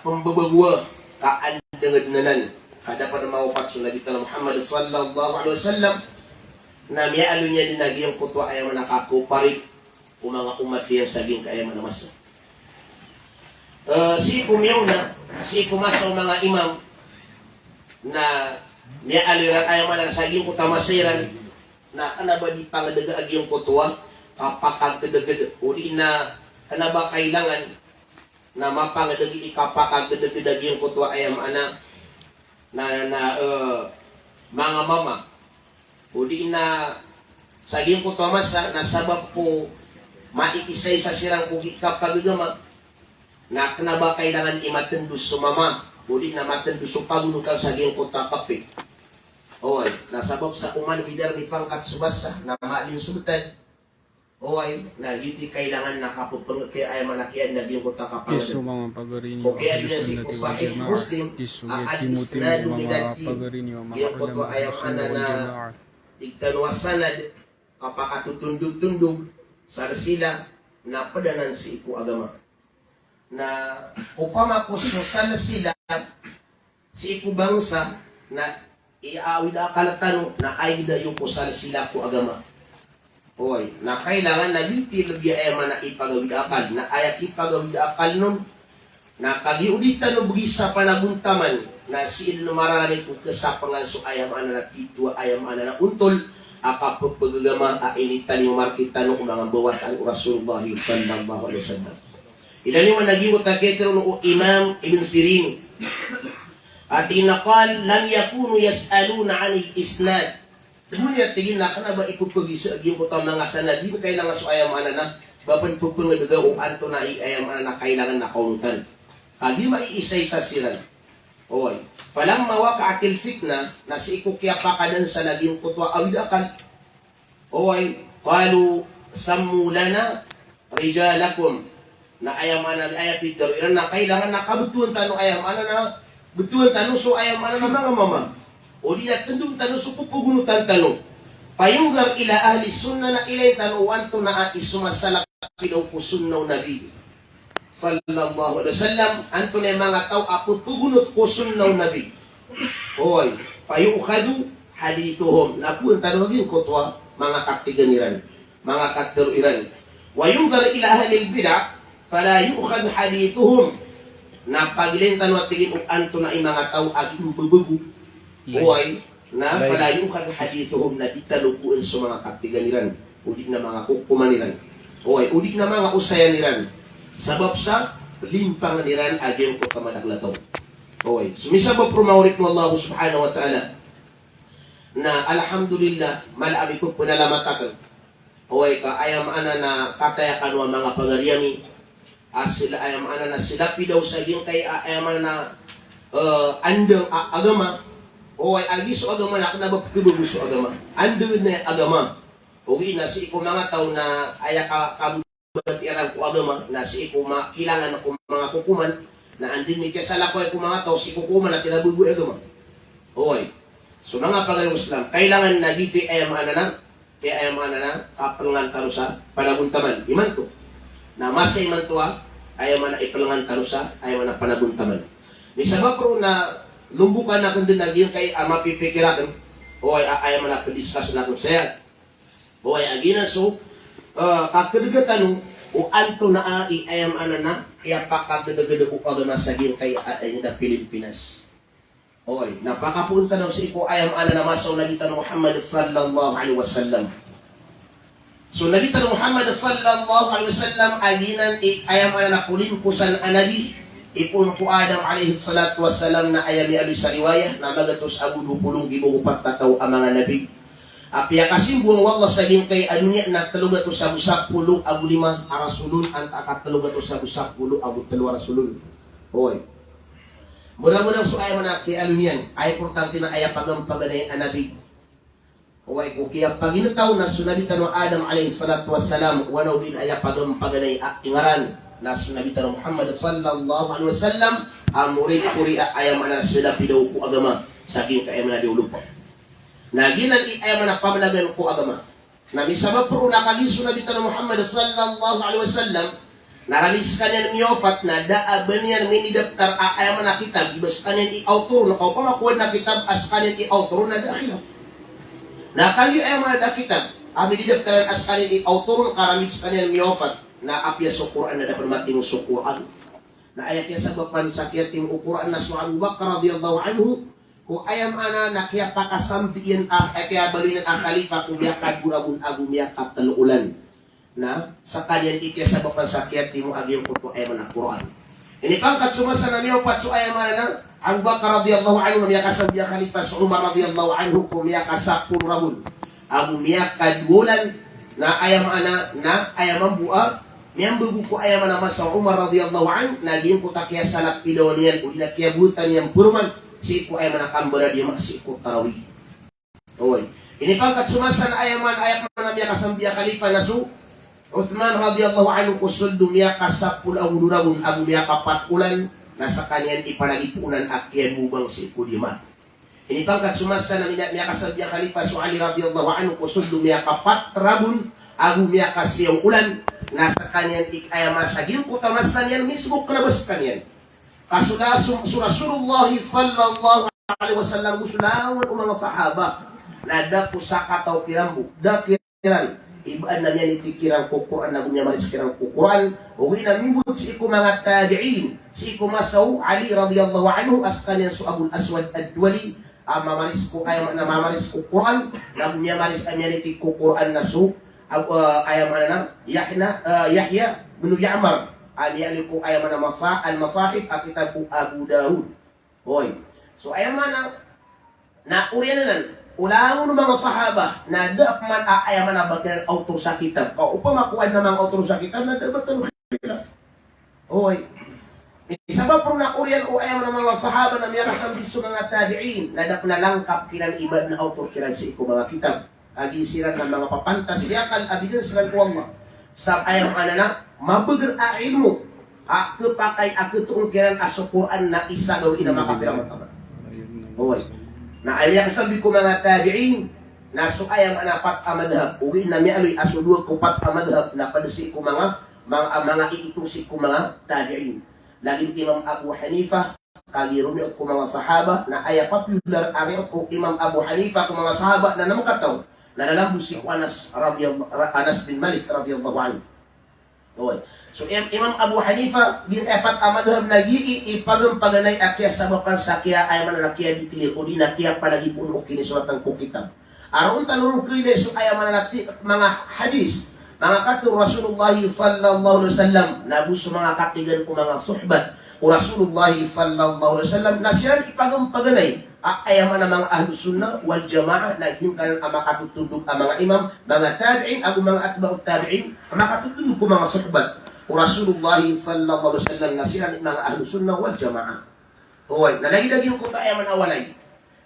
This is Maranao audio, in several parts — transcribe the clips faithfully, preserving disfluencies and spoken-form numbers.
pembebegoa ka andenged nanan. Kada pada mawapat so Nabi tano Muhammad sallallahu alaihi wasallam, na miyaaloy niyan den a giyangkoto a aya maana kakoparit o manga omat iyan sa giyangkai a aya maana masa. Eh, sii ko miyaona, sii ko masa o manga imam, na miyaaloy iran aya maana sa giyangkoto a masa iran, na kena ba di pangedega a giyangkoto a kapakagedeged, o di na kena ba kailangan na mapangedeg i kapakagedeged a giyangkoto a aya maana na, na, eh, manga mama. O di na sa giyangkoto a masa na sabap ko maikisaisa siran ko gi kapagagama, na kena ba kailangan i matendo so mama, o di na matendo so pagonotan sa giyangkoto a kape. Oway, na sabap sa oman bidar ni pangkat so basa, na maalin so betan. Oway, na giyoto i kailangan na kapepeng-, kaya aya maana kiyan na giyangkoto a kapangedeg. Iso mama pagari niyo, o kaya ahli sunnati wal jamaah. Iso giya timotimo mama pagari niyo, mama ulama ahli sunnati wal jamaah. Tig tano a sanad, kapakatotondog-tondog, salsila, na ped anan sii ko agama. Na opama ko so salsila sii ko bangsa na iawid a akal tano, na aya giya iyo ko salsila ko agama. Oway, na kailangan na di pilibiya aya maana ipagawid a akal, na aya kipagawid a akal non na kagiya o di tano begi sa panagontaman, na sii den mararanit o kesapengan so aya maana na titho a aya maana na ontol a kapepegagama a initan iyo markitano ko manga bawatan o Rasulullah sallallahu alaihi wasallam. Ilay niyo man a giyangkoto a kiyatero o Imam Ibn Sirin. Ati na qal, "Lam yakunu yas'aluna 'anil isnad." Tig iyan a kena ba ipepegisa a giyangkoto a manga sanad, di kailangan so aya maana na ba pen pepengedega o antonaa i aya maana na kailangan na kaonotan. Kagiya maiisaisa siran. Oway. Falamma waqa'atil fitnah, na sii ko kiyapakadan sa lagid angkoto a awid a akal. Oway. Qalu sammu lana rijalakum. Na aya maana, aya pitharo iran na kailangan na kabetowan tano aya maana na, betowan tano so aya maana na manga mama. O di na tendon tano so pepagonotan tano. Fayunzar ila ahli sunnah, na ilay tano o antonaa i so masalakapidaw ko sunnah o Nabi sallallahu alaihi wasallam, antonaa i manga taw a pepagonot ko sunnah o Nabi. Oway, fayu'khadhu hadithuhum. Na poon tano giyangkoto a manga katigan iran, manga katharo iran. Wa yunzar ila ahlil bid'ah, fala yu'khadhu hadithuhum. Na pagilayn tano a tig iyan o antonaa i manga taw a gii mbabago. Oway, na fala yu'khadhu hadithuhum, na di tano poon so manga katigan iran, o di na manga kokoman iran. Oway, o di na manga osayan iran. Sabap sa pelimpangan iran a giyangkoto a madakel a taw. Oway, so misabap roo manga oripn o Allah subhanahu wa ta'ala. Na alhamdulillah, mala a mipepenalamat aken. Oway, ka aya maana na kataya kano a manga pagari ami a sila, aya maana na sila pidaw sa giyangkai a, aya maana na, eh, andang a agama. Oway, a giya so agama na kena ba pekebago so agama. Andang na agama. Ogaid na sii ko manga taw na aya ka, ka bati iran ko agama, na sii ko ma-, kailangan ko manga kokoman, na anda i kiyasalakowa ko manga taw sii ko kokoman a tinabago i agama. Oway. So manga pagari Islam, kailangan na giyoto i aya maana na, giyoto i aya maana na, kapelengan tano sa panagontaman. Imanto. Na masa imanto a, aya maana ipelengan tano sa, aya maana panagontaman. Misabap roo na lombokan aken den a giyangkai a mapipikir aken. Oway, a-, aya maana pediskas aken saya. Oway, a giyanan so, eh, kakedega tano o antonaa i aya maana na kiyapakagedegedeg o agama sa giyangkai a, a, inged a Pilipinas. Oway, na pakapoon tano sii ko aya maana na masa o Nabi tano Muhammad sallallahu alaihi wasallam. So Nabi tano Muhammad sallallahu alaihi wasallam a giyanan i aya maana na kolimposan a nabi, ipoon ko Adam alayhis salatu wassalam, na aya miyaaloy sa riwayah na magatos ago dowa polo nggibo ago pat a taw a manga nabi. A piyakasimbowang o Allah sa giyangkai a doniya na telo gatos ago sapolo ago lima a rasulon antaa ka telo gatos ago sapolo ago telo a rasulon. Oway. Mona-mona so aya maana kiyaaloy niyan, aya importante na aya pagampaganay a nabi. Oway, ko kiyapaginetaw na so Nabi tano Adam alayhis salatu wassalam, o anaw den aya pagampaganay a ingaran na so Nabi tano Muhammad sallallahu alaihi wasallam, a morikori a aya maana na selapidaw ko agama sa giyangkai a aya maana na diyolopa. Na giyanan i aya maana na pamelagan ko agama. Na misabap roo na kagiya so Nabi tano Muhammad sallallahu alaihi wasallam, Na rami skaniyan miyawafat na da a ba niyan minidaptar a aya maana a kitab, iba skaniyan i author, na kaopama ko adn a kitab a skaniyan i author na da a khilaf. Na kagiya aya maana a da a kitab a minidaptar a skaniyan i author, na karami skaniyan miyawafat, na apiya so Qur'an na da pn matimo so Qur'an. Na aya kiyasabapan sa kiyatimo o Qur'an na so Abu Bakar radiyallahu anhu, ko aya maana na kiyapakasambi iyan a, aya kiyabaloy niyan a khalifa ko miyakadowa ragon ago miyakatlo olan. Na skaniyan i kiyasabapan sa kiyatimo a giyangkoto aya maana a Qur'an. Inipangkat so masa na miyawafat so aya maana na Abu Bakar radiyallahu anhu, na miyakasambi a khalifa so Umar radiyallahu anhu ko miyakasapolo ragon ago miyakadowa olan. Na aya maana na aya mambo a miyambago ko aya maana a masa o Umar radiyallahu anhu, na giyangkoto a kiyasalap-ilawan iyan odi na kiyabotan iyan paroman sii ko aya maana a kambaradiya ma sii ko tarawih. Oway. Inipangkat so masa na aya maana, aya maana a miyakasambi a khalifa na so Uthman radiyallahu anhu ko soled o miyakasapolo ago dowa ragon ago miyakapat olan, na skaniyan i panagipoon a kiyadowa bang sii ko Jumaat. Inipangkat so masa na miya-, miyakasambi a khalifa so Ali radiyallahu anhu ko soled o miyakapat ragon ago miyakasiyaw olan, na skaniyan i aya maana sa giyangkoto a masa niyan mismo kna ba skaniyan. Ka so la-, so, so Rasulullah sallallahu alaihi wasallam go so langon o manga sahaba na da ko sakataw kiran bo, da kiran i ba adn a miyaniti kiran ko Qur'an ago miyamaris kiran ko Qur'an, ogaid na mimbot sii ko manga tabi'in, sii ko masa o Ali radiyallahu anhu, a skaniyan so Abul Aswad Ad-Duwali, a mamaris ko, aya maana mamaris ko Qur'an, na miyamaris, a miyaniti ko Qur'an na so, a, a, aya maana na Yahna, a, Yahya bin Ya'mar, a miyaaloy ko aya maana masa-, al-Masahif, a kitab o Abu Dawud. Oy. So aya maana na oriyan anan, o langon o manga sahaba na da pman a aya maana ba kiran author sa kitab. Ka opama ko adn a manga author sa kitab na da ba tano khilaf. Oy. Sabap roo na oriyan o aya maana manga sahaba na miyakasambi so manga tabi'in na da pn a langkap kiran i ba adn a author kiran sii ko manga kitab. Kagiya siran na manga papantas i akal a bgan siran ko Allah sa aya maana na mabagr a ilmo a khapakay a khatoon kiran a so Qur'an na isa gawii na makapira martabat. Oway. Na aya miyakasambi ko manga tabi'in na so aya maana pat a madhab, ogaid na miyaaloy a so dowa ko pat a madhab na pd sii ko manga, manga, manga iito sii ko manga tabi'in. Lagid Imam Abu Hanifa, kagiya roo niyan ko manga sahaba, na aya popular a riwayat o Imam Abu Hanifa ko manga sahaba na namkataw na lalambo sii ko Anas radiyallahu, Anas bin Malik radiyallahu anhu. Oway. So, Im-, Imam Abu Hanifa, giyangkaya pat a madhab na giyai i pagampaganay a kiyasabapan sa kiya, aya maana na kiyadiklir, odi na kiyapanagipoon o kinisoratan ko kitab. Aron tano ron kailay so aya maana na ti-, manga hadis, manga katharo o Rasulullah sallallahu alaihi wasallam, na go so manga katigan ko manga sohbat o Rasulullah sallallahu alaihi wasallam, na siran i pagampaganay a, aya maana manga Ahlus Sunnah wal Jamaah, na giyangkanan a makatotondog a manga imam, manga tabi'in, ago manga atba'ut tabi'in, a makatotondog ko manga sohbat o Rasulullah sallallahu alaihi wasallam, na siran i manga Ahlus Sunnah wal Jamaah. Oway, na lagid a giyangkoto a aya maana a walay.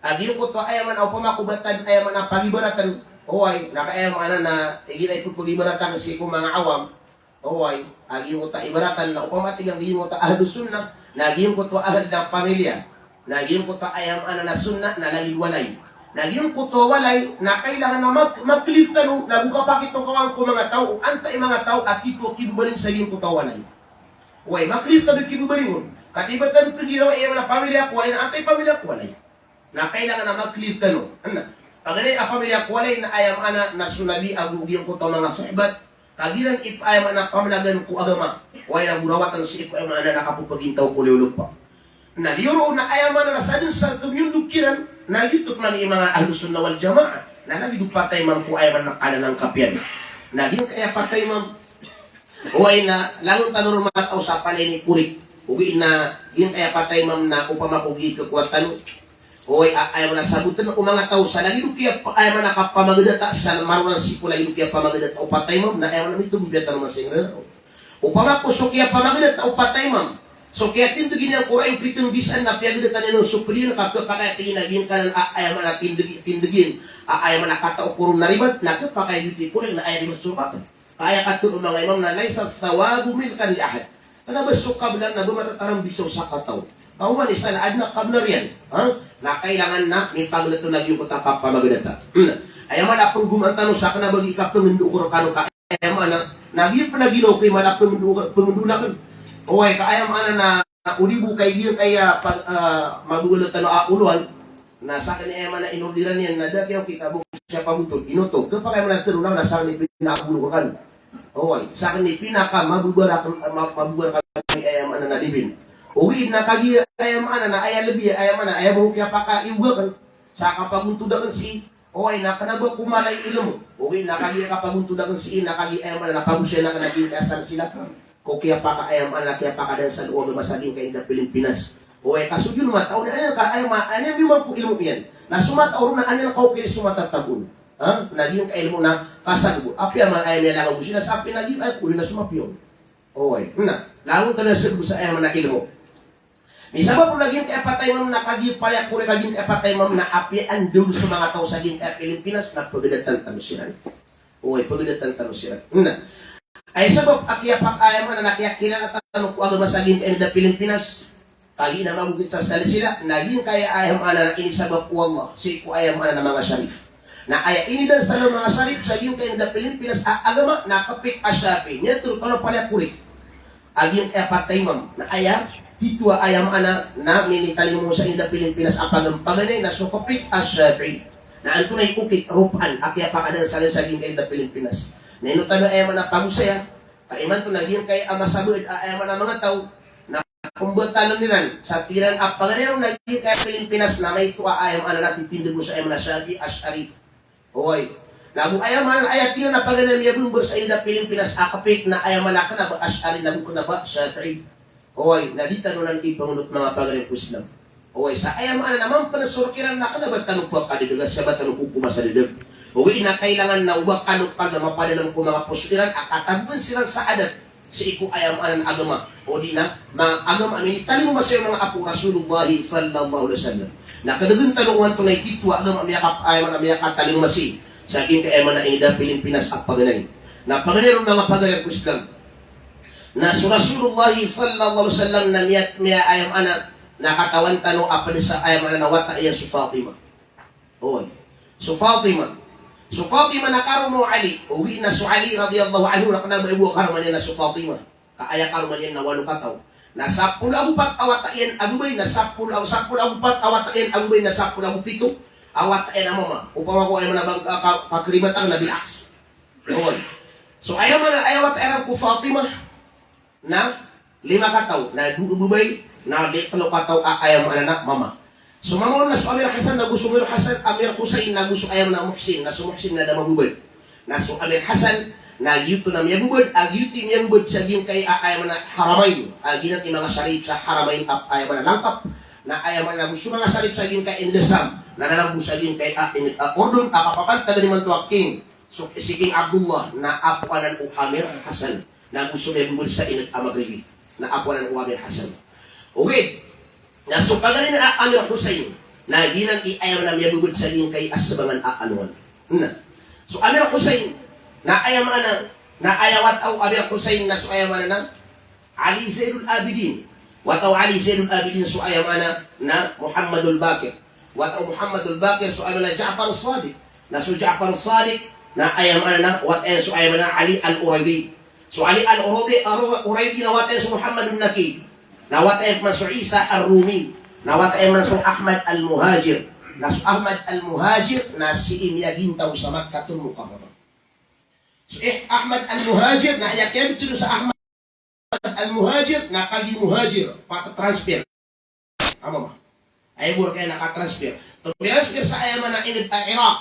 A giyangkoto a aya maana opama ko ba tano aya maana pagibaratan. Oway, na ka aya maana na igira i pagpagibaratan sii ko manga awam. Oway, a giyangkoto a ibaratan na opama tig a giyangkoto a Ahlus Sunnah, na giyangkoto a ahl na pamilya. Na giyangkoto a aya maana na sunnah na lagid walay. Na giyangkoto a walay na kailangan na mak-, maklir tano na go kapakitokawan ko manga taw o antaa i manga taw a tito a kibabaling sa giyangkoto a walay. Oway, maklir tano i kibabaling on. Katii ba tano pgiraw a aya maana pamilya ko walay na antaa i pamilya ko walay. Na kailangan a maklir tano. Ana, paganay a pamilya ko walay na aya maana na so Nabi ago giyangkoto a manga sohbat. Kagiya iran i aya maana pamanagan ko agama. Oway, na go rawatan sii ko aya maana na kapapagintaw ko liyo lopa. Na liyo roo na aya maana na sadn sa tomiyondog kiran, na giyoto pman i manga Ahlus Sunnah wal Jamaah. Na lagid o pat a imam ko aya maana na kalalangkap iyan. Na giyangkaya pat a imam, oway, na langon tano ron mataw sa palaya ini korik. Ogaid na giyangkaya pat a imam na opama ko gii khakowa tano. Oway, a-, aya maana sabotn o manga taw sa lagid o kiya-, aya maana kapamagadata sa maroran sii ko lagid o kiyapamagadata o pat a imam na aya maana mitombiyat tano masing. Opama ko so kiyapamagadata o pat a imam, so kiyatindgi niyan ko rai o pito nggisaan na piyagadata niyan on so pd iyan, ka khapakay a tig iyan a giyangkanan a, aya maana tindgi, tindgi iyan a, aya maana katao ko ron na ribat, na khapakay a giyangkoto na aya ribat so kakan. Ka aya katharo o manga imam na laysa thawabu milkan li ahad. Kna ba so kabnar na ba matatarang bisa o sakataw. Ka oman i isa na adn a kabnar iyan. Ha? Na kailangan na mipagadata on a giyangkoto a kapamagadata. Hmm. Aya maana pnggomaan tano sa kna ba gii kapngndao ko rkano ka aya maana Na giya pn a ginawa ko i mala pngndo-, pngndon akn. Oway, ka aya maana na, na o di bo kay giya kaya pag, ah, mabobola tano a olowan. Na sakn i aya maana inordiran iyan na da kiyaw kita bo siya pagontod. Ino oto, kapakay maana tano na, na sakn i pinakabolok akn. Oway, sakn i pinakamabobola akn, ma-, mabobola akn i aya maana na dibin. Ogaid na kagiya aya maana na aya lbi, aya maana, aya bo kiyapakaiyog akn sa kapagontod akn sii. Oway, na kna ba ko mala i ilmo. Ogaid na kagiya kapagontod akn sii, na kagiya aya maana na pagosay akn a giyangkaya salsila ko kiyapaka, aya maana, kiyapakadansal o agama sa giyangkai a Pilimpinas. Oway, ka so giyoto a matao na aya ka, aya ma-, aya niyan ko ilmo iyan. Na so matao ron na aya niyan kaokit so matatago on. Ha? Na giyangkai a ilmo na kasag bo. Apiya man aya niyan a kagosi na sa apiya na giya, aya ko di na so mapiya on. Oway. Na langon tano a sag bo sa aya maana ilmo. Misabap on a giyangkai a pat a imam na kagiya palaya ko ri ka giyangkai a pat a imam na apiya anda on so manga taw sa giyangkai a Pilimpinas na pagdatan tano siran. Oway, pagdatan tano siran. Na aya sabap a kiyapak, aya maana na kiyakilala tano ko agama sa giyangkai a Pilimpinas. Kagiya na magokit sa salsila, na giyangkai a aya maana na inisabap o Allah sii ko aya maana na manga Sharif. Na aya inidansal o manga Sharif sa giyangkai a Pilimpinas a agama na kapik a Shafi'i. Miyatharo tano palaya ko ri a giyangkai a pat a imam. Na aya titho a aya maana na minitalingoma sa giyangkai a Pilimpinas a pagam-, paganay na so kapik a Shafi'i. Na antonaa i okit, ropaan a kiyapakadansal sa giyangkai a Pilimpinas. Na ino tano aya maana pagosaya, ka imanto na giyangkai a masabaad a aya maana manga taw na pmbataln iran sa tig iran a paganay ron a giyangkai a Pilimpinas na maito a aya maana na titindg on sa aya maana Shafi'i, Ash'ari. Oway. Na go aya maana na aya tig iran a paganay a miyabmbr sa giyangkai a Pilimpinas a kapik na aya maana kna ba Ash'ari na go kna ba Shafi'i. Oway, na di tano nan ipangonot manga paganay ko Islam. Oway, sa aya maana na mampn so rk iran na kna ba tano pakadadg a sii ba tano kokoma sa dadg. Oway, na kailangan na o ba kalokal na mapadalm ko manga poso iran a katagoan siran sa adat sii ko aya maana na agama, odi na manga agama a minitalingoma sii o manga apo o Rasulullah sallallahu alaihi wasallam. Na kdgn tano o antonaa i titho a agama a miyaka-, aya maana miyakatalingoma sii sa giyangkai aya maana a Pilimpinas a paganay. Na paganay ron manga paganay ko Islam. Na so Rasulullah sallallahu alaihi wasallam na miya-, miya-, aya maana na katawan tano a pd sa aya maana na wata iyan so Fatima. Oway. So Fatima. So Fatima na karoma o Ali. Oway, na so Ali radiyallahu anhu na kna ba i bo a karoma niyan na so Fatima. Ka aya karoma niyan na walo kataw. Na sapolo ago pat a wata iyan a babay, na sapolo, sapolo ago pat a wata iyan a babay, na sapolo ago pito a wata iyan a mama. Opama ko aya maana ba, ah, ka-, kakribatan na bil aks. Oway. So aya maana, aya wata iyan ko Fatima na lima kataw, na dowa babay, na di-, tlo kataw a aya maana na mama. So mama on na so Amir Hasan, na go so Amir Hasan, Amir Hussein, na go so aya maana Muhsin, na so Muhsin na da mababad. Na so Amir Hasan na giyoto na miyababad, a giyoto i miyababad sa giyangkai a aya maana Haramain, a giyanan i manga Sharif sa Haramain a aya maana langkap. Na aya maana go so manga Sharif sa giyangkai a ingd a Sham, na nanambo sa giyangkai a ingd a Urdun, a kapapantag imanto a king. So si King Abdullah na apo anan o Amir Hasan. Na go so miyababad sa ingd a Maghribi na apo anan o Amir Hasan. Ogaid na so paganay a Amir Hussein na giyanan i aya maana miyababad sa giyangkai a sabangan a alowan. Na so Amir Hussein na aya maana na aya wata o Amir Hussein na so aya maana na Ali Zainul Abidin. Wata o Ali Zainul Abidin so aya maana na Muhammadul Baqir. Wata o Muhammadul Baqir so aya maana Ja'far Sadiq. Na so Ja'far Sadiq na aya maana na wata iyan so aya maana Ali Al-Uraidi. So Ali Al-Uraidi, Ur-, Uraidi na wata iyan so Muhammadun Naqi. Na wata iyan man so Isa Ar-Rumi. Na wata iyan man so Ahmad Al-Muhajir. Na so Ahmad Al-Muhajir na sii miyagintaw sa Makkatul Mukarramah. So, eh, Ahmad Al-Muhajir na aya kiyabtowan sa Ahmad Al-Muhajir na kagiya muhajir, pakatransfer. Ama ma. Aya bo rk iyan na katransfer. Tomitransfer sa aya maana ingd a Iraq.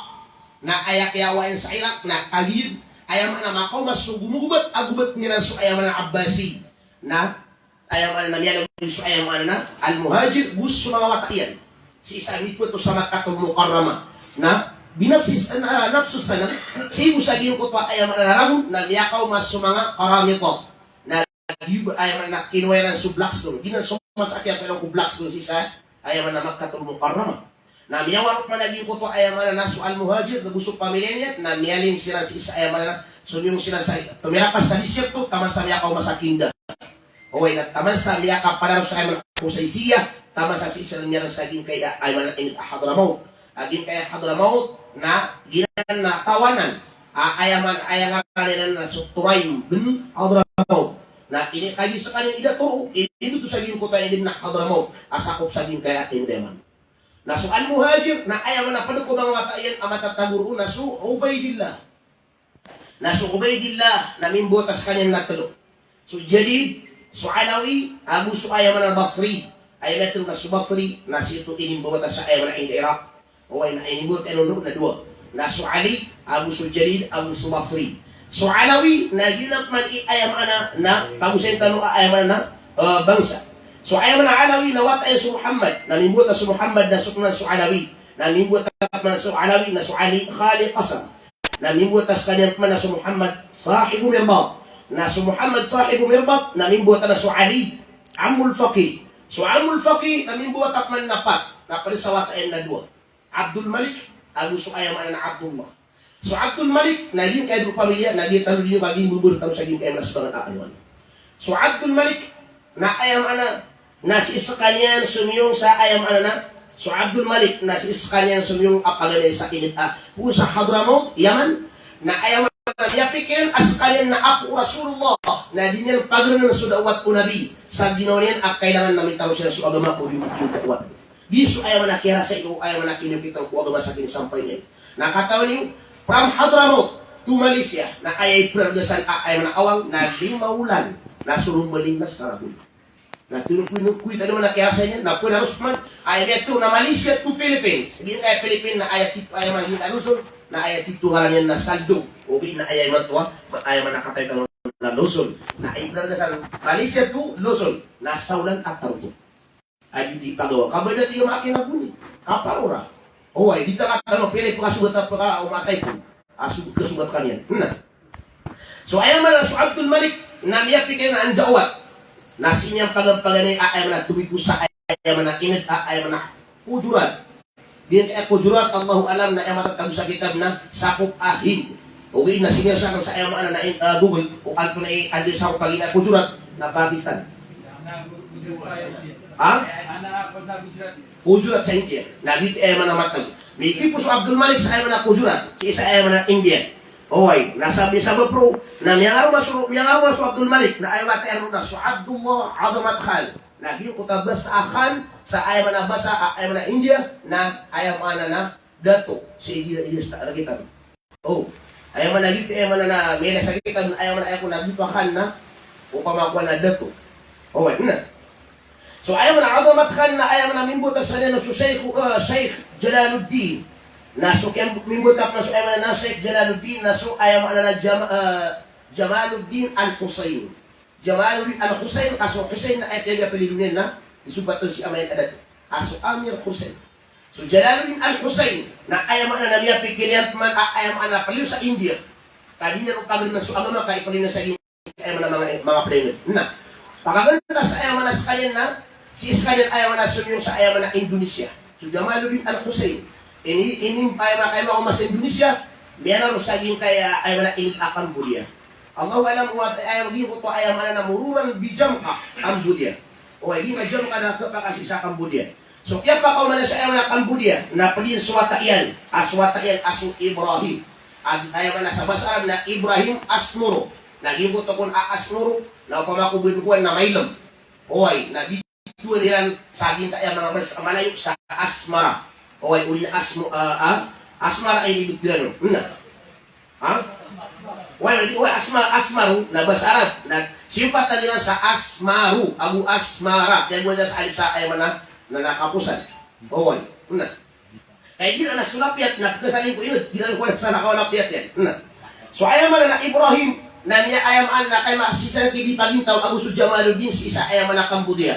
Na aya kiyawa iyan sa Iraq na kagiya aya maana makaoma so gomogobat a gobatn iran so aya maana Abbasi. Na aya maana na miyalagid so aya maana na Al-Muhajir, go so manga wata iyan. Sii sa mipoon oto sa Makkatul Mukarramah. Na binafsi, na, nafsu sanad, sii bo sa giyangkoto a aya maana na ragon na miyakaoma so manga Qaramita. Na giya bo aya maana na kinowa iran so Blackstone. Giyanan so masa a kiyakowa iran ko Blackstone sii sa aya maana Makkatul Mukarramah. Na miyawarok man a giyangkoto a aya maana na so Al-Muhajir, na go so pamilya niyan, na miyalin siran sii sa aya maana na, somiyong siran sa, tomirapas sa disyerto, taman sa miyakaoma sa Kinda. Oway, na taman sa miyakapanaro sa aya maana Qusaysiya, taman sa sii siran miyarn sa giyangkai a aya maana ingd a Hadramaut. A giyangkai a Hadramaut, na giyanan na tawanan a, aya man, aya ngaran iyan na so Turaim bin Hadramaut. Na ini kagiya sekaniyan i dato, ini, ini dato sa giyangkoto a ingd na Hadramaut a sakop sa giyangkaya ingd a Yaman. Na so Al-Muhajir, na aya man a pd ko manga wata iyan a matatago roo na so Ubaidillah. Na so Ubaidillah na mimbawata sekaniyan na tlo. So Jadid, so Alawi, ago so aya man a Basri. Aya matharo na so Basri, na sii oto inimbawata sa aya man a ingd a Iraq. Oway, na inimbawata iyan on na dowa. Na so Ali, ago so Jadid, ago so Basri. So Alawi, na giyanan pman i aya man a, na pagosayin tano a aya man a, eh, bangsa. So aya man a Alawi, na wata iyan so Muhammad. Na mimbawata so Muhammad, na so pman so Alawi. Na mimbawata pman so Alawi, na so Ali Khali Qasam. Na mimbawata sekaniyan pman na so Muhammad Sahibu Mirbat. Na so Muhammad Sahibu Mirbat, na mimbawata na so Ali Amul Faqih. So Amul Faqih, na mimbawata pman na pat. Na pd sa wata iyan na dowa. Abdul Malik, ago so aya man a Abdullah. So Abdul Malik, na giyangkaya dn pamilya, na giyangkaya tano dn, ba giyangkaya mbabaloy tano sa giyangkaya mas pangan a alwan. So Abdul Malik, na aya man a, na sii sekaniyan somiyong sa aya man a, so Abdul Malik, na sii sekaniyan somiyong a paganay sa ingd a, poon sa Hadramaut, Yaman, na aya man a miyapikir iyan a sekaniyan na apo o Rasulullah, na di niyan pagrngn so da'wat o Nabi, sa ginawa niyan a kailangan na mitaro siran so agama ko di, di da'wat. Di so aya man a kiyarasay ko, aya man a kinokita ko agama sa kinisampay niyan. Na katawan iyo, from Hadramaut to Malaysia, na aya iprargasan a, aya man a awang, na lima olan, na so rombaling na sa Rabbul. Na tino ko ino ko ita di man a kiyarasay niyan, na poon a Rusman, aya miyatharo na Malaysia to Philippines. Giyangkaya Philippines, na aya tito, aya man a Luzon, na aya tito ngaran iyan na Saldog. Ogaid na aya imanto a, aya man a kataya tano na Luzon. Na iprargasan Malaysia to Luzon, na saolan a tharoto. Adi di pagawa. Kabaya di iyo makin a goni. Kaparora. Oway, di ta katano pira i pkasogat a pka o matay ko. A sogat, kasogat ka niyan. Na. So aya man a so Abdul Malik, na miyapikir iyan a da'wat. Na sii niyan pagan-paganay a aya man a topic ko sa aya man a ingd a aya man a Gujarat. Giyangkaya Gujarat, Allahu a'lam, na aya matatago sa kitab na sakop a Hind. Ogaid na sii niyan sakn sa aya man a, na, ah, Google, o antonaa i anda i sakop a giyangkaya Gujarat, na Pakistan. Ha? Gujarat sa India. Na giyoto i aya man a matatago. Mikipo so Abdul Malik sa aya man a Gujarat, sii sa aya man a India. Oway, na sabap, sabap roo, na miyangaroma so, miyangaroma so Abdul Malik, na aya wata iyan roo na so Abdullah Azamat Khan. Na giyangkoto a basa a Khan, sa aya man a basa, a, aya man a India, na aya man a na dato, sii India, India sa Arab. O, aya man a giyoto, aya man a na, miyala sa kitab, aya man a aya ko na giyoto a Khan na, opama ko na dato. Oway, na. So, aya man a Azamat Khan na, aya man a mimbawata sa niyan so Sheikh, eh, Sheikh Jalaluddin. Na so kiyamimbawata pman so aya man a na Sheikh Jalaluddin, na so aya man a na Jama-, eh, Jamaluddin Al-Hussein. Jamaluddin Al-Hussein, ka so Hussein na aya piyagapelido niyan na, isobat on sii a mayan a dato. A so Amir Hussein. So Jalaluddin Al-Hussein, na aya maana na miyapikir iyan pman a aya maana peliyo sa India. Ka di niyan paganay so agama ka ipeliyo sa India, aya maana manga, manga peliyo. Na pakaganay sa aya maana sekaniyan na, sii sekaniyan aya maana somiyong sa aya maana Indonesia. So Jamaluddin Al-Hussein. Ini, ini aya maana kaya mako mas Indonesia, miyanan sa giyangkaya aya maana ini a Cambodia. Allahu a'lam, oway, aya giyangkoto aya maana na mororan bi Jamkha, Cambodia. Oway, giyangkaya Jamkha na kapakasisa Cambodia. So kiyapakaoma niyan sa aya maana Cambodia, na ped iyan so wata iyan, a so wata iyan a so Ibrahim. A aya maana sa basa Arab na Ibrahim Asmoro. Na giyangkoto kon a Asmoro, na opama ko bowin kowan na mailem. Oway, na bitowan iran sa giyangkaya manga basa Malayo sa Asmara. Oway, odi na Asmo-, ah, ah, Asmara ay di bitowan iran. Na. Ha? Oway, di, oway, Asma-, Asmaru, na basa Arab. Na simpatan iran sa Asmaru, ago Asmara. Kaya gowani sa alif sa aya maana na, na kaposan. Oway, na. Kay di na so lapiyat na pkasalin ko iyo, di na ko sa nakawa lapiyat iyan. Na. So aya maana na Ibrahim, na niya aya maana na kay ma-, sii san ki di pagintaw ago so Jamaluddin sii sa aya maana Cambodia.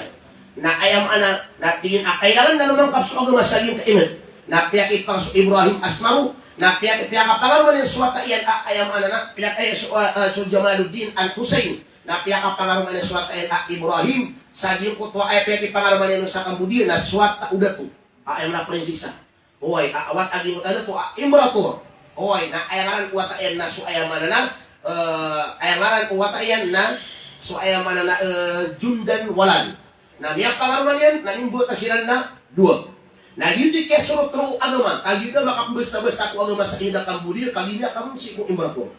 Na aya maana na tig iyan a kailangan na lomangkap so agama sa giyangkai a ingd. Na piyakipang so Ibrahim Asmaru, na piyaki-, piyakapangaroma niyan so wata iyan a aya maana na, piyaki-, so, ah, ah, so Jamaluddin Al-Hussein. Na piyakapangaroma niyan so wata iyan a Ibrahim, sa giyangkoto a aya piyakipangaroma niyan sa Cambodia, na so wata o dato. A aya maana prinsesa. Oway, a, a wata a giyangkoto a dato a imperator. Oway, na aya ngaran o wata iyan na so aya maana na, eh, aya ngaran o wata iyan na so aya maana na, eh, Jundan Walan. Na miyapangaroma niyan, na mimbawata siran na dowa. Na giyoto i kiyasorot roo o agama, ka giyoto a makapmbastabasta ko agama sa ingd a Cambodia, ka giya ka mambo sii ko imbrator.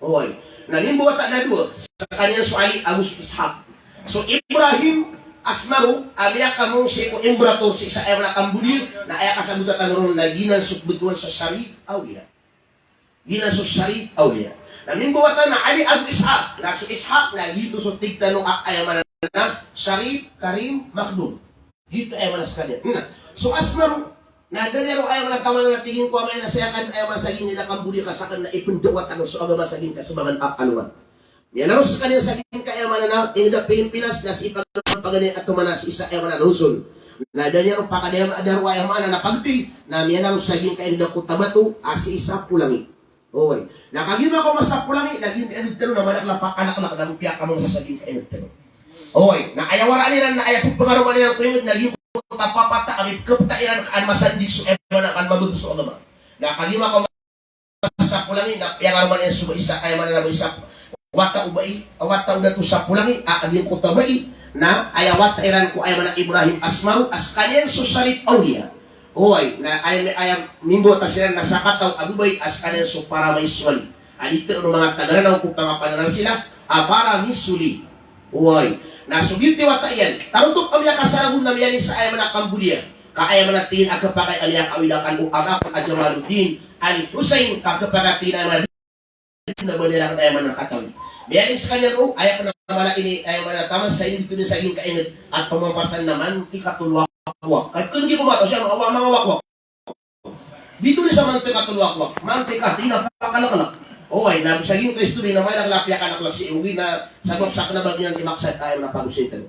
Oway. Na mimbawata na dowa, skaniyan so Ali ago so Ishaq. So Ibrahim Asmaro a miyakamono sii ko imbrator sii sa aya maana Cambodia, na aya kasabota tano ron na giyanan so kbtowan sa Sharif Awliya. Giyanan so Sharif Awliya. Na mimbawata na Ali ago Ishaq. Na so Ishaq na giyoto so tig tano a aya maana na Sharif Karim Makhdum. Giyoto aya maana skaniyan. Na so Asmaro na da niyan roo aya maana taman na tig iyan ko a maana sa aya kan aya maana sa giyangkai a Cambodia ka sakn na ipndawat tano so agama sa giyangkai a sabangan a alongan. Miyanaro skaniyan sa giyangkai a aya maana na ingd a Pilipinas na sii paganay a tomana sii sa aya maana Luzon. Na da niyan roo pakadayama a da roo aya maana na pagtay na miyanaro sa giyangkai a ingd a Cotabato a sii sa Polangui. Oway. Na kagiya makaoma sa Polangui na giyangkai a ingd tano na madakl a pakalaklak na go piyakaoma sa giyangkai a ingd tano. Oway. Na aya waraan iran na aya pphakaroman iran ko ingd na giyangkoto a papata a mipkhapta iran ka an masandig so aya maana ka an mabagr so agama. Na kagiya makaoma sa Polangui na piyakaroman iyan so ba isa, aya maana na ba isa, wata o bai, wata o dato sa Polangui a giyangkoto a bai na aya wata iran ko aya maana Ibrahim Asmaro a skaniyan so Sharif Awliya. Oway, na aya, aya mimbawata siran na sakataw a babay a skaniyan so Paramiswali. A di tharoon o manga taga Ranao ko pangapananal sila a Paramisuli. Oway. Na so giyoto i wata iyan, tarotop a miyakasaragon na miyaling sa aya maana Cambodia. Ka aya maana tig iyan a khapakay a miyakawilakan o Aba akn a Jamaluddin Al-Hussein, ka khapakay tig iyan a aya maana na ba niyan rakn aya maana katawi. Miyaling skaniyan roo, aya kna a mala ini, aya maana taman sa ini bitoon sa giyangkai a ingd a tomampasan na mantikatul wakwak. Ka kn di ko mataw sa manga wakwak. Bitoon sa mantikatul wakwak, mantika, tig iyan a pakalaklak. Oway, na go sa giyangkai a istorya na mailay a piyakalaklak sii, ogaid na sabap sa kna ba giyanan i maksad a aya maana pagosay tano.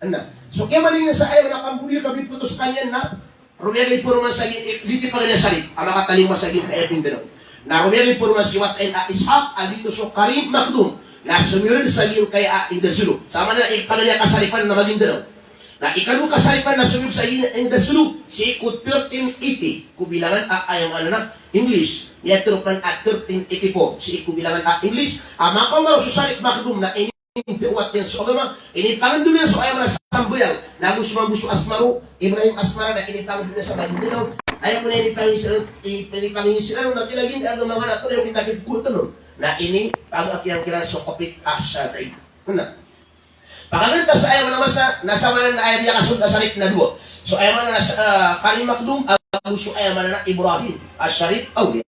Anda. So kiyamalingan sa aya maana Cambodia ka biphoto skaniyan na romiyagay poroman sa giyangkai, giyoto i paganay a Sharif a makatalingoma sa giyangkai a Mindanao. Na romiyagay poroman si wata iyan a Ishaq a giyoto so Karim Makhdum. Na somiyold sa giyangkai a Inda Sulu. Sa maana na ipaganay a kasharifan na Maguindanao. Na ikadowa a kasharifan na somiyold sa giyangkai a Inda Sulu sii ko thirteen eighty ko bilangan a aya maana na English. Miyatharo pman a thirteen eighty-four sii ko bilangan a English. A makaoma roo so Sharif Makhdum na ini dawat iyan so agama, inipangndao niyan so aya maana sambayang, na go so mambo so Asmaro, Ibrahim Asmara, na inipangndao niyan sa Maguindanao. Aya maana inipangndao siran, i-, inipangndao siran, na kna giyangkai a agama nga na aya maana kitakip ko tano. Na inipangakiyang kiran so kapit a Shafi'i. Na pakaganay ta sa aya maana masa, na sa maana na aya miyakasold a Sharif na dowa. So aya maana na, ah, Karim Makhdum, ago so aya maana na Ibrahim, a Sharif Awliya.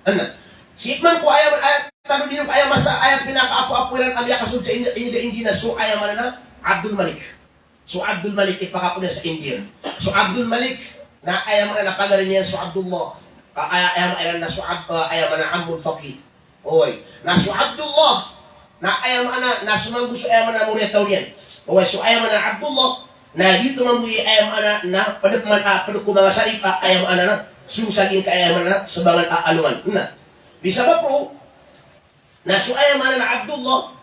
Anda. Sii pman ko aya, aya, tano dn ko aya masa, aya pinakaapoapo iran a miyakasold sa India, India, India na so aya maana na Abdul Malik. So Abdul Malik i pakapoon sa India. So Abdul Malik na aya maana na pagari niyan so Abdullah. Ka aya, aya maana na so Ab-, ah, aya maana Ammul Faqih. Oway. Na so Abdullah na aya maana na so mambo so aya maana moriyataw niyan. Oway, so aya maana Abdullah na giyoto mambo i aya maana na pd pman a pd ko manga Sharif a aya maana na so sa giyangkai a aya maana na sabangan a alongan. Na bisabap roo na so aya maana na Abdullah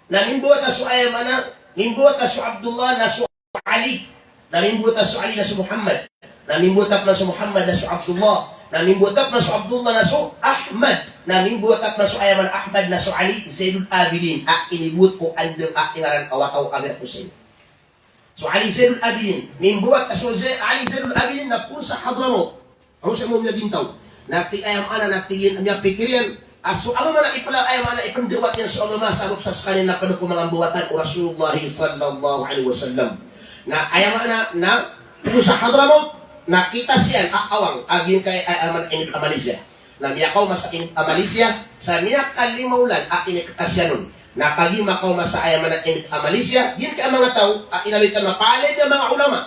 na mimbawata so aya maana, mimbawata so Abdullah na so Ali, na mimbawata so Ali na so Muhammad, na mimbawata pman so Muhammad na so Abdullah, na mimbawata pman so Abdullah na so Ahmad, na mimbawata pman so aya maana Ahmad na so Ali Zainul Abidin, a inibawat ko andang a ingaran a wata o Amir Hussein. So Ali Zainul Abidin, mimbawata so Zai-, Ali Zainul Abidin na poon sa Hadramaut. Ago sa aya maana miyagintaw. Na tig aya maana na tig iyan a miyapikir iyan a so agama na ipla-, aya maana ipndawat iyan so agama sabap sa skaniyan na pd ko manga mbawatan o Rasulullah sallallahu alaihi wasallam. Na aya maana na poon sa Hadramaut na kitas iyan a awang a giyangkai aya maana ingd a Malaysia. Na miyakaoma sa ingd a Malaysia sa miyakalima olan a iniktas iyan on. Na kagiya makaoma sa aya maana ingd a Malaysia, giyangkai a manga taw a inaloy tano a palaya a manga ulama.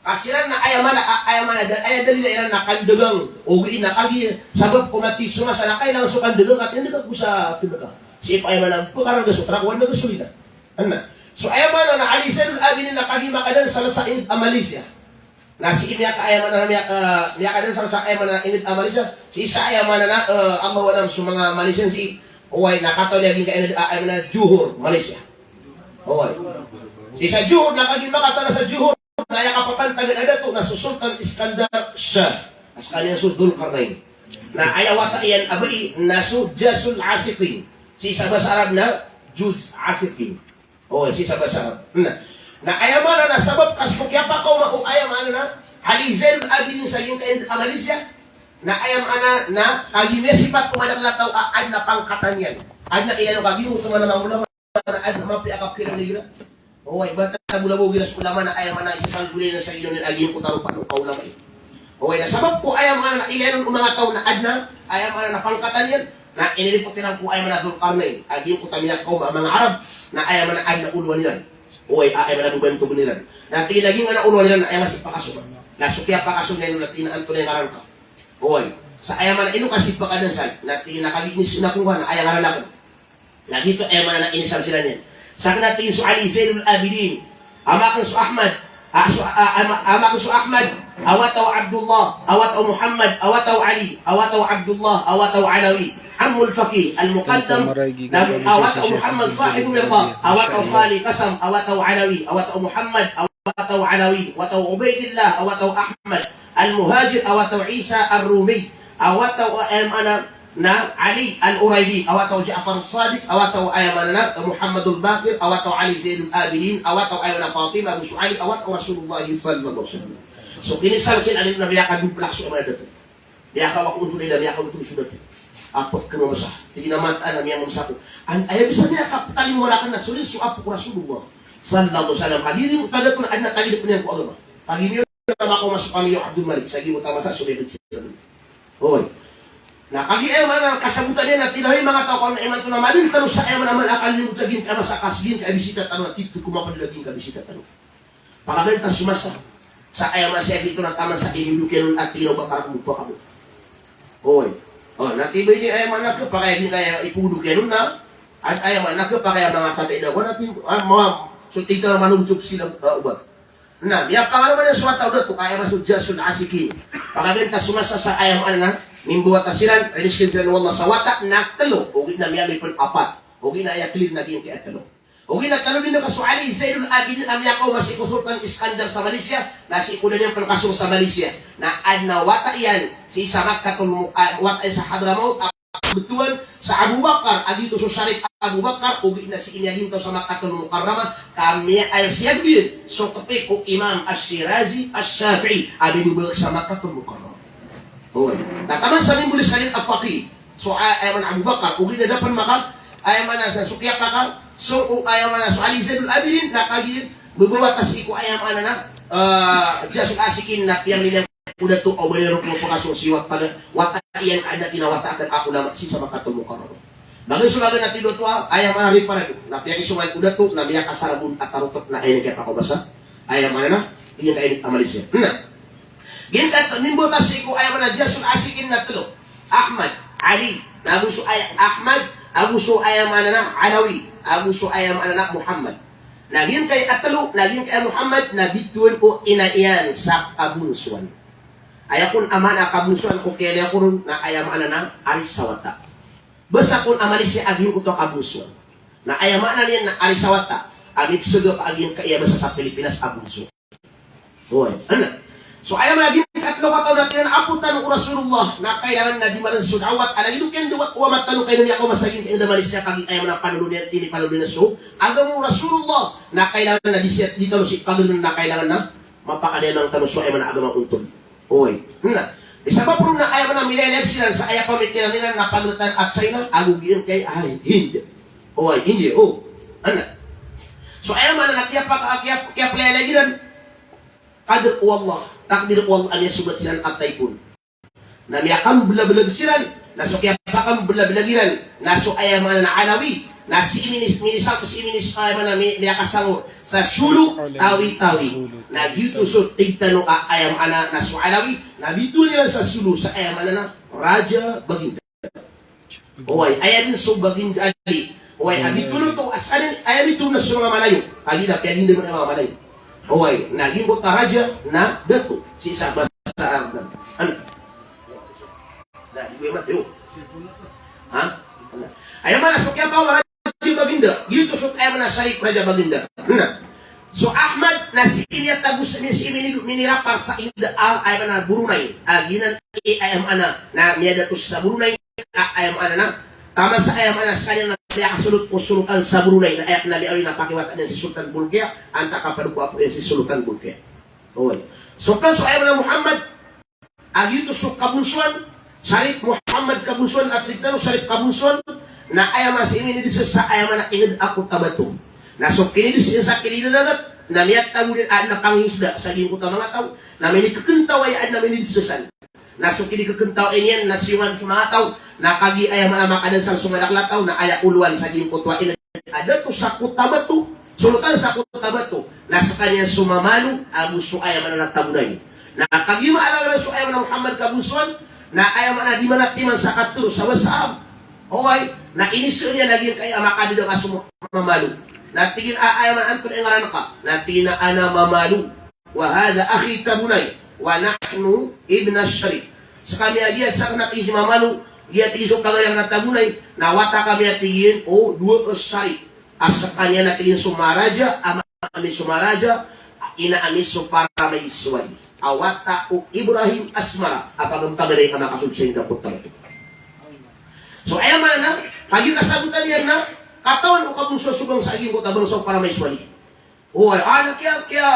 Ka siran na aya maana, a-, aya maana da-, aya dalil iran na kandagang. Ogaid na kagiya sabap ko mati so masa na kailangan so kandagang, ka tindagang ko sa tindagang. Sii ko aya maana pkarangga so trak o anda gasolina. Anda. So aya maana na Ali Zainul Abidin na kagiya makadansal sa ingd a Malaysia. Na sii miyaka-, aya maana na miyaka-, miyakadansal sa aya maana ingd a Malaysia. Sii sa aya maana na, eh, Allahu a'lam so manga Malaysian sii. Oway, na kataw niyan giyangkai a ingd a, aya maana Johor, Malaysia. Oway. Sii sa Johor, na kagiya makataw sa Johor. Na aya kapapantagan a dato na so Sultan Iskandar Shah. A skaniyan so Dhul Qarnayn. Na aya wata iyan a bai na so Jazul Ashiqin. Sii sa basa Arab na Juz Ashiqin. O, sii sa basa Arab. Na, na aya maana na sabap ka so kiyapakaoma o aya maana na Ali Zainul Abidin sa giyangkai a Malaysia, na aya maana na kagiya miyasipat ko madakl a taw a adn a pangkatan iyan. Adn a ilay o kagiya oto man a manga ulama na adn a mapiya a kapkhailay igira. Oway, ba ta bolabola igira so ulama na aya maana isa sa golalan sa ilay iyan a giyangkoto a ropaan o kaulama iyan. Oway, na sabap ko aya maana na ilay o manga taw na adn a, aya maana na pangkatan iyan, na iniripot iran ko aya maana Dhul Qarnayn a giyangkoto a miyakaoma a manga Arab, na aya maana adn a olowan iran. Oway, a aya maana bobantogn iran. Na tig iyan a giyangkanan a olowan iran na aya maana sii pakasoga. Na so kiyapakasoga iyan na tig iyan a antonaa i ngaran ka. Oway. Sa aya maana ino ka sii pakadansan. Na tig iyan a kagiya ini sii na ko ngka na aya ngaran akn. Na giyoto aya maana na inisal siran iyan. Sakn na tig iyan so Ali Zainul Abidin. Ama akn so Ahmad. A, so, a, ama, ama akn so Ahmad. Awa taw Abdullah. Awa taw Muhammad. Awa taw Ali. Awa taw Abdullah. Awa taw Alawi. Ammul Faqih. Al-Muqaddam. Na awa taw Muhammad sahibul Mirqat. Awa taw Khali Qasam. Awa taw Alawi. Awa taw Muhammad. Awa taw Alawi, awa taw Ubaidillah, awa taw Ahmad Al-Muhajir, awa taw Isa Ar-Rumi, awa taw, aya maana na Ali Al-Uraidi, awa taw Ja'far As-Sadiq, awa taw, aya maana na Muhammadul Baqir, awa taw Ali Zainul Abidin, awa taw, aya maana Fatima, ago so Ali, awa taw Rasulullah sallallahu alaihi wasallam. So kinisal siran na miyakadoplak so aya maana dato. Miyakaoma ko ontol iyan, miyakaoma ko ontol so dato. Apo ko mamasa. Tig iyan a mataan a miyamamasa ko. An, aya bisa miyakaptalingoma rakn na so rin so apo ko Rasulullah sallallahu alaihi wasallam. Kagiya rin ka dato na adn a tagid pn iyan ko agama. Kagiya niyo na makaoma so kami o Abdul Malik. Sa giyoto a masa so miyakit siran. Oway. Na kagiya aya maana kasabotan iyan na tig iyan a hay manga taw ko na imanto na madn tano sa aya maana a mala a kalilingod sa giyangkai a masa ka sa giyangkai a bisita tano na tito ko mapadalaging ka bisita tano. Pakagantas so masa. Sa aya maana sii a gioto na taman sa inidodoki iyan on a tig iyan a Abu Bakar, ago ba kamo. Oway. O, na tig iyan a aya maana khapakay a giyangkaya ipodoki iyan on na, an aya maana khapakay a manga tatay da ko na tig iyan a, a, manga, so tig iyan a manogsog sila, a, oba. Na, miyapangaloman iyan so wata o dato, ka aya maana so Jasul Asikin. Pakagantas so masa sa aya maana na mimbawata siran, riniskin siran o Allah sa wata na tlo, ogaid na miyaaloy pn apat, ogaid na aya clear na giyangkaya tlo. Ogaid na tlo dn a ka so Ali Zainul Abidin a miyakaoma sii ko Sultan Iskandar sa Malaysia, na sii ko da niyan pn kasong sa Malaysia. Na adn a wata iyan sii sa Makkatul Mu-, a, wata iyan sa Hadramaut, a btowan sa Abu Bakar, a giyoto so Sharif Abu Bakar, ogaid na sii niyan gintaw sa Makkatul Mukarramah, ka miyaaya sii a gawii so tpi ko Imam Ash-Shirazi Ash-Shafi'i, a binobago sa Makkatul Mukarramah. Oway. Na taman sa mimbolis ka dn a faqih. So, a-, aya maana Abu Bakar, ogaid na da pn maka, aya maana sa so kiyapaka, so, o, aya maana so Ali Zainul Abidin, na kagiya bobowata sii ko aya maana na, a, Jasul Asikin na piyanglilay ko dato, o ba niyan roo pn pakasong sii wata, wata iyan a da tinawata akn a ulama sii sa Makkatul Mukarramah. Bagay so bagay na tig oto a, aya maana riparado, na piyangisongan ko dato, na miyakasarabon a tarotop na aya niyan kiyapakaoma sa aya maana na, iyan ka ini a Malaysia. Na, giyangkai a mimbawata sii ko aya maana Jasul Asikin na tlo. Ahmad, Ali, na ago so aya, Ahmad, ago so aya maana na Alawi, ago so aya maana na Muhammad. Na giyangkai a tlo, na giyangkai a Muhammad, na bitowan o ina iyan sa kabonsowan. Aya kon a maana a kabonsowan ko kiyailay ko ron, na aya maana na ari sa wata. Basa kon a Malaysia a giyangkoto a kabonsowan. Na aya maana niyan na ari sa wata, a mipsagap a giyangkaya basa sa Pilipinas a bonso. Oway, ana. So aya maana giyangkai a tlo kataw na tig iran a apo tano o Rasulullah, na kailangan na di maran so da'wat, a lagid o kiyandawat o ama tano ka ino miyakaoma sa giyangkai a Malaysia, kagiya aya maana panolo niyan, inipanolo niyan so agama o Rasulullah, na kailangan na di siya, di tano sii pagdn, na kailangan na mapakadayamang tano so aya maana agama ontol. Oway. Na, isabap ron na aya maana milayalayag siran sa aya pamikiran iran na pagdn a China, ago giyangkai a Hind. Oway, India, o. Ana. So aya maana na kiyapa-, kiyap-, kiyapalayalayag iran. Qadr o Allah, takdir o Allah a miyasogat siran a typhoon. Na miyakamblablag siran, na so kiyapakamblablagi ran, na so aya maana na Alawi, na sii minis-, minisang, sii minis-, aya maana mi-, miyakasangor sa solo, tawi-tawi. Na giyoto so tig tano a aya maana na so Alawi, na bitowan iran sa solo sa aya maana na Raja Baginda. Oway, aya dn so Baginda Ali. Oway, a bitowan oto, a saden, aya bitowan na so manga Malayo. Kagiya piyaginda man a manga Malayo. Oway, na giyangkoto a raja na dato. Sii sa basa Arab na. Ano? Na, di ko imat, yo. Ha? Aya maana so kiyapakaoma Raja Baginda. Giyoto so aya maana Sharif Raja Baginda. Na. So Ahmad na sii niyan tago sa, sii mini-, minirapar sa inda a, aya maana Brunei. A giyanan i aya maana na miyadato sa Brunei. A, aya maana na, taman sa aya maana skaniyan na miyakasolot ko Sultan sa Brunei, na aya kna bi awi na pakiwata niyan si Sultan Bolkiah, antaa ka pd ko apo iyan si Sultan Bolkiah. Oway. So ka so aya maana Muhammad, a giyoto so Kabunsuan, Sharif Muhammad Kabunsuan, a tig tano Sharif Kabunsuan, na aya maana sii minidiskas sa aya maana inged a Cotabato. Na so kinidiskas sa kinidiskas, na miyatago den a adn a pangingisda sa giyangkoto a manga taw, na minikekentaw aya adn a minidiskasan. Na so kinikekentaw iyan na siyongan so manga taw, na kagiya aya maana makadansal so madakl a taw, na aya olowan sa giyangkoto a inged a dato sa Cotabato, solotan sa Cotabato, na sekaniyan so Mamalu, ago so aya maana na Tabunay. Na kagiya maana so aya maana Muhammad Kabunsuan, na aya maana di manatiman sa katero sa basa Arab. Oway, na iniseen iyan a giyangkaya a makadedeng a so Mamalu. Na tig iyan a aya maana antonaa i ngaran ka? Na tig iyan a ana Mamalu. Wa hadha akhi Tabunay, wa nahnu ibna Sharif. Sekami a giya sa kena tig iyan si Mamalu, giya tig iyan so pagari akn a Tabunay, na wata kami a tig iyan o dowa a Sharif. A sekaniyan a tig iyan so maraja, ama ami so maraja, ina ami so Paramaiswali. A wata o Ibrahim Asmara, a paganay a makasold sa inged a Cotabato. So aya maana, kagiya kasabotan iyan na katawan o Kabunsuan so bangsa a giyangkoto a bangsa o Paramaiswali. Oway, ana kiya, kiya,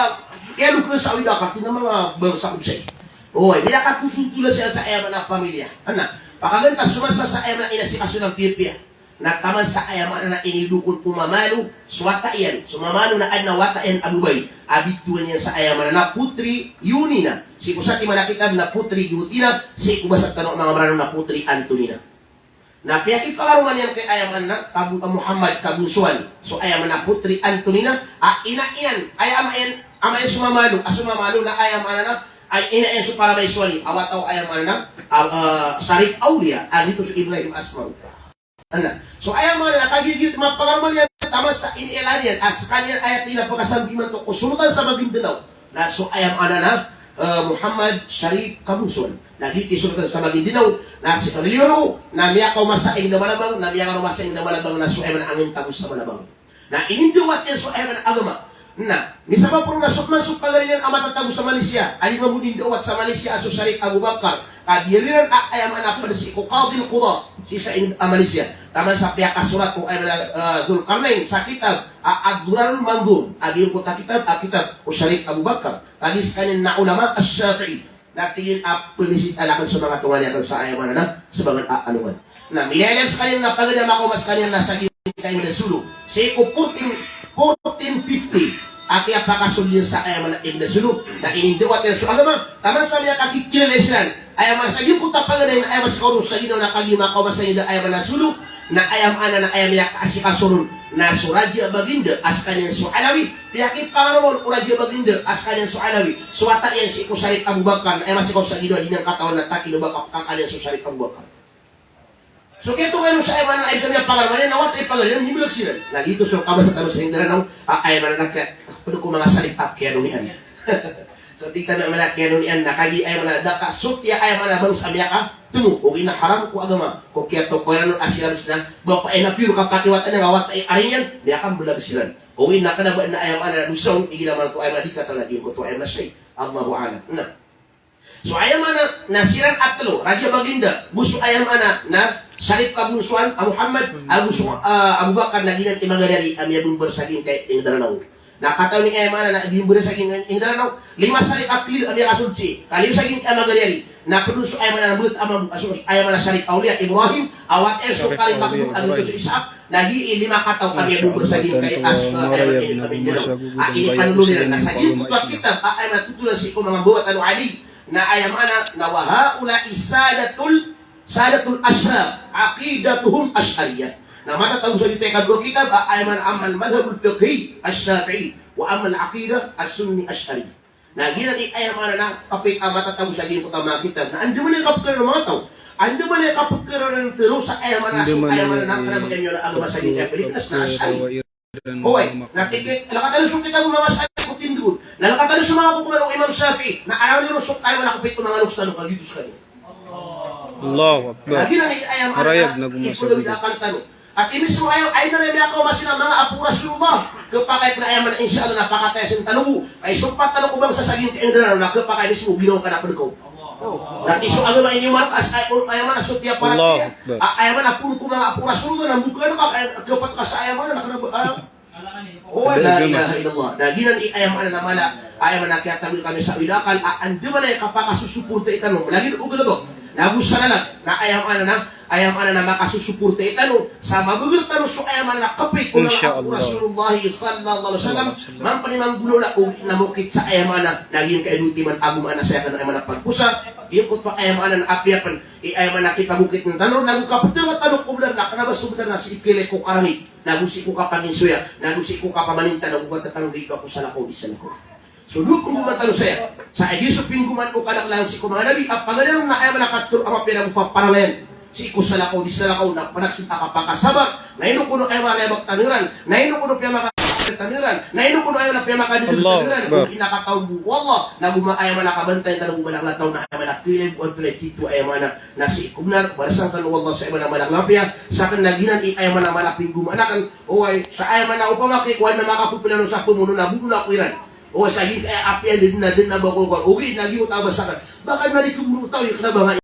kiya loken sa awid a karti na manga bangsa ko sii. Oway, miyakatotol-totol siran sa aya maana pamilya. Ana, pakaganay ta so masa sa aya maana inasikaso iran piyapiya. Na taman sa aya maana na inidokod ko Mamalu so wata iyan. So Mamalu na adn a wata iyan a babay a bitowan iyan sa aya maana na Putri Yunina. Sii ko satiman a kitab na Putri Yutina, sii ko basa tano a manga Mranaw na Putri Antonina. Na piyakipangaroma niyan kay aya maana na Kabu-, Muhammad Kabunsuan. So aya maana na Putri Antonina, a ina iyan, aya ama iyan, ama iyan so Mamalu, a so Mamalu na aya maana na, a ina iyan so Paramaiswali, a wata o aya maana na, a, a, Sharif Awliya, a giyoto so Ibrahim Asmara. Ana. So aya maana na kagiya giyoto mapangaroma niyan, taman sa iniilaan iyan, a sekaniyan aya tig iyan a pakasambi imanto ko solotan sa Maguindanao. Na so aya maana na, eh, Muhammad Sharif Kabunsuan. Na giyoto i solotan sa Maguindanao, na si Riliro, na miyakaoma sa inged a Malabang, na miyakaroma sa inged a Malabang, na so aya maana angin tagos sa Malabang. Na inindawat iyan so aya maana agama. Na, misabap roo na so, na so pagari niyan a matatago sa Malaysia, a di mambo indawat sa Malaysia a so Sharif Abu Bakar, ka biyaloy iran a aya maana pd sii ko Qadil Qudat, sii sa Ind-, a Malaysia. Taman sa piyakasorat o aya maana, eh, Dhul Qarnayn sa kitab a Ad-Durarul Mandhum, a giyangkoto a kitab, a kitab o Sharif Abu Bakar. Kagiya sekaniyan na ulama a Shafi'i, na tig iyan a pemisit a lakan so manga tonganay akn sa aya maana na sebangan a alongan. Na milaylay sekaniyan na pagari a makaoma sekaniyan na sa giyangkai a Inda Sulu. Sii ko fourteen, fourteen fifty a kiyapakasold iyan sa aya maana Inda Sulu. Na inindawat iyan so agama. Taman sa miyakakikilala siran. Aya maana sa giyangkoto a pagari na aya maana sii ko sa ginawa na kagiya makaoma sa Inda aya maana Sulu. Na aya maana na aya miyakaasikaso ron na so Raja Baginda a sekaniyan so Alawi. Piyakipangaroma on o Raja Baginda a sekaniyan so Alawi. So wata iyan sii ko Sharif Abu Bakar, na aya maana sii ko sa ginawa di niyan katawan na takilo ba ka-, kakaliyan so Sharif Abu Bakar. So kiyatonga iyan sa aya maana na aya miyapangaroma niyan na wata i pagari niyan, mimbelag siran. Na giyoto so kabasa tano sa Inda Ranao, a, aya maana na kaya, pd ko manga Sharif a kiyanonian. So tig tano a maana kiyanonian na kagiya aya maana da ka sotiya aya maana bangsa miyakatmo, ogaid na haram ko agama. Ko kiyatokawan iran on a siran sii na bapa iyan a piyor kapakiwata niyan ka wata i ari niyan, miyakambelag siran. Ogaid na kna ba adn a aya maana na dosa on, igira maana oto aya maana di katawan a giyangkoto aya maana sii. Allahu a'lam. Na. So aya maana na siran a tlo, Raja Baginda, go so aya maana na Sharif Kabunsuan a Muhammad, ago so, ah, Abu Bakar na giyanan i magari a miyabember sa giyangkai a Inda Ranao. Na katawan i aya maana na bember sa giyangkai a Inda Ranao, lima Sharif a clear a miyakasold sii, ka lima sa giyangkai a magari. Na pd on so aya maana na bert a mambo, so aya maana Sharif Awliya Ibrahim, a wata iyan so Karim Makdum, a giyoto so Ishaq, na giya i lima kataw a miyabember sa giyangkai a, ah, aya maana Inda Ranao. A inipanlolin iran na sa giyangkoto a kitab a aya maana totolan sii ko manga mbawataan o Ali, na aya maana na wa haula'i sadatul, sadatul ashraf, aqidatuhum ash'ariyah. Na matatago sa giyangkoto a ikadowa a kitab a aya maana ammal madhhabul fiqhi ash-Shafi'i, wa ammal aqidah as-Sunni ash'ari. Na giyanan i aya maana na kapit a matatago sa giyangkoto a manga kitab. Na andamanaya i kapekharoon o manga taw. Andamanaya i kapekharoon iran tero sa aya maana, so aya maana na kna ba kami on a agama sa giyangkai a Pilipinas na Ash'ari. Oway, na tig iyan, lakaw tano so kitab o manga Ash'ari ko tindeg on. Na lakaw tano so manga kokoman o Imam Shafi'i. Na alangan iyo ron so aya maana kapit o manga loks tano, ka giyoto sekaniyan. Allahu Akbar. Na giyanan i aya maana na ipolawid a akal tano. Ati mismo aya, aya na miyakaoma siran a manga apo o Rasulullah. Khapakay pn aya maana, insha Allah, na pakatayasin tano bo. Ay sompat tano ko bangsa sa giyangkai a Inda Ranao na khapakay mismo ginawa ka na pd ko. Na iso agama ini marka as, ay, aya maana so tiya para tiya. Allahu Akbar. A, aya maana pn ko manga apo o Rasulullah na mboka na ka, ay, khapakay ka sa aya maana na kna ba, ah, Oh, la ilaha illallah. Na giyanan i aya maana na mala, aya maana na kiyatagoi kami sa ila akal, a andamanaya i kapakasusuportai tano, lagid o galebek, nago sa lalag, na aya maana na, aya maana na makasusuportai tano sa mabeger tano so aya maana na kapit ko Insha Allah. Rasulullah sallallahu alaihi wasallam, mambo pn i manggolawla o na mokit sa aya maana na giyangkai a dowa timan ago maana sa aya maana pagposa, giyangkoto aya maana na apiya pn i aya maana kipagokitn tano, nago kapedanga tano ko benar na kena ba so benar na sii ko ilay ko karangit, nago sii ko kapaginsoya, nago sii ko kapamaninta, nago katatanggi ko salakaw di salakaw. So dowa pinggoman tano saya, sa aya di so pinggoman o kalaklan sii ko manga nabi, a pagari ron na aya maana katero a mapiya nago paparalayan sii ko salakaw di salakaw, na panak sii a kapakasabar, na ino kono aya maana aya bak tano iran, na ino kono piyamaka tano iran, na ino kono aya maana piyamaka di tano iran, Allahu Akbar. Ino kataw bo o Allah, nago ma aya maana kabantayan tano bo mala a taw na aya maana kilay bo antonaa i tito aya maana na sii ko benar, balasan kano o Allah sa aya maana mala a mapiya, sa kena giyanan i aya maana mala a pinggoman akn, oway, sa aya maana opama ki kowan na makapepelano sa pemono na bono ako iran. Oway, sa giyangkai a apiya dn na dn na ba ko kowan, ogaid na giyoto a ba sa kena. Ba kena di ko bono taw, ino kena ba nga